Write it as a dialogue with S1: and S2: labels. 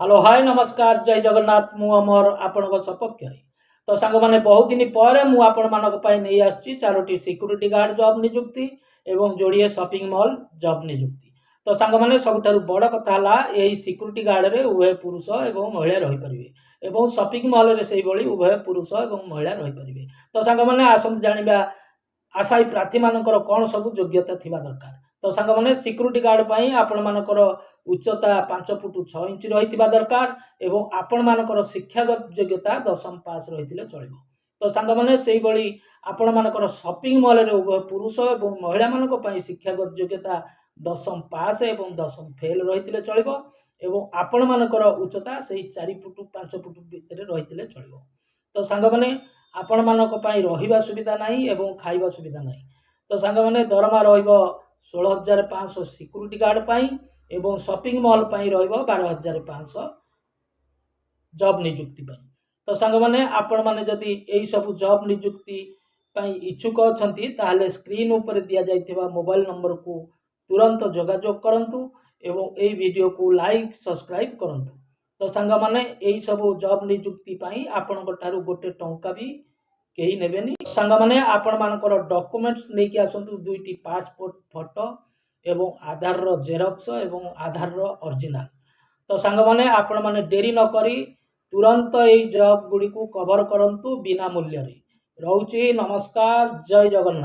S1: Hello, ହାଏ, ନମସ୍କାର, ଜୟ ଜଗନ୍ନାଥ। ମୁଁ ଅମର ଆପଣଙ୍କ ସପକ୍ଷରେ। ତ ସାଙ୍ଗମାନେ, ବହୁତ ଦିନ ପରେ ମୁଁ ଆପଣମାନଙ୍କ ପାଇଁ ନେଇ ଆସିଛି ଚାରୋଟି ସିକ୍ୟୁରିଟି ଗାର୍ଡ଼ ଜବ୍ ନିଯୁକ୍ତି ଏବଂ ଯୋଡ଼ିଏ ସପିଂ ମଲ୍ ଜବ୍ ନିଯୁକ୍ତି। ତ ସାଙ୍ଗମାନେ, ସବୁଠାରୁ ବଡ଼ କଥା ହେଲା, ଏହି ସିକ୍ୟୁରିଟି ଗାର୍ଡ଼ରେ ଉଭୟ ପୁରୁଷ ଏବଂ ମହିଳା ରହିପାରିବେ ଏବଂ ସପିଂ ମଲ୍ରେ ସେଇଭଳି ଉଭୟ ପୁରୁଷ ଏବଂ ମହିଳା ରହିପାରିବେ। ତ ସାଙ୍ଗମାନେ, ଆସନ୍ତୁ ଜାଣିବା ଆଶାୟୀ ପ୍ରାର୍ଥୀମାନଙ୍କର କ'ଣ ସବୁ ଯୋଗ୍ୟତା ଥିବା ଦରକାର। ତ ସାଙ୍ଗମାନେ, ସିକ୍ୟୁରିଟି ଗାର୍ଡ଼ ପାଇଁ ଆପଣମାନଙ୍କର ଉଚ୍ଚତା 5 ଫୁଟ 6 ଇଞ୍ଚ ରହିଥିବା ଦରକାର ଏବଂ ଆପଣମାନଙ୍କର ଶିକ୍ଷାଗତ ଯୋଗ୍ୟତା 10ମ ପାସ୍ ରହିଥିଲେ ଚଳିବ। ତ ସାଙ୍ଗମାନେ, ସେଇଭଳି ଆପଣମାନଙ୍କର ସପିଂ ମଲ୍ରେ ଉଭୟ ପୁରୁଷ ଏବଂ ମହିଳାମାନଙ୍କ ପାଇଁ ଶିକ୍ଷାଗତ ଯୋଗ୍ୟତା 10ମ ପାସ୍ ଏବଂ 10ମ ଫେଲ୍ ରହିଥିଲେ ଚଳିବ ଏବଂ ଆପଣମାନଙ୍କର ଉଚ୍ଚତା ସେଇ 4 ଫୁଟ 5 ଫୁଟ ଭିତରେ ରହିଥିଲେ ଚଳିବ। ତ ସାଙ୍ଗମାନେ, ଆପଣମାନଙ୍କ ପାଇଁ ରହିବା ସୁବିଧା ନାହିଁ ଏବଂ ଖାଇବା ସୁବିଧା ନାହିଁ। ତ ସାଙ୍ଗମାନେ, ଦରମା ରହିବ 16,500 ସିକ୍ୟୁରିଟି ଗାର୍ଡ଼ ପାଇଁ ଏବଂ ସପିଂ ମଲ୍ ପାଇଁ ରହିବ 12,500 ଜବ୍ ନିଯୁକ୍ତି ପାଇଁ। ତ ସାଙ୍ଗମାନେ, ଆପଣମାନେ ଯଦି ଏଇସବୁ ଜବ୍ ନିଯୁକ୍ତି ପାଇଁ ଇଚ୍ଛୁକ ଅଛନ୍ତି, ତାହେଲେ ସ୍କ୍ରିନ୍ ଉପରେ ଦିଆଯାଇଥିବା ମୋବାଇଲ ନମ୍ବରକୁ ତୁରନ୍ତ ଯୋଗାଯୋଗ କରନ୍ତୁ ଏବଂ ଏଇ ଭିଡ଼ିଓକୁ ଲାଇକ୍, ସବସ୍କ୍ରାଇବ୍ କରନ୍ତୁ। ତ ସାଙ୍ଗମାନେ, ଏଇସବୁ ଜବ୍ ନିଯୁକ୍ତି ପାଇଁ ଆପଣଙ୍କ ଠାରୁ ଗୋଟେ ଟଙ୍କା ବି କେହି ନେବେନି। ସାଙ୍ଗମାନେ, ଆପଣମାନଙ୍କର ଡକୁମେଣ୍ଟସ୍ ନେଇକି ଆସନ୍ତୁ, ଦୁଇଟି ପାସପୋର୍ଟ ଫଟୋ ଏବଂ ଆଧାରର ଜେରକ୍ସ ଏବଂ ଆଧାରର ଅରିଜିନାଲ। ତ ସାଙ୍ଗମାନେ, ଆପଣମାନେ ଡେରି ନକରି ତୁରନ୍ତ ଏଇ ଜବ୍ ଗୁଡ଼ିକୁ କଭର କରନ୍ତୁ ବିନା ମୂଲ୍ୟରେ। ରହୁଛି, ନମସ୍କାର, ଜୟ ଜଗନ୍ନାଥ।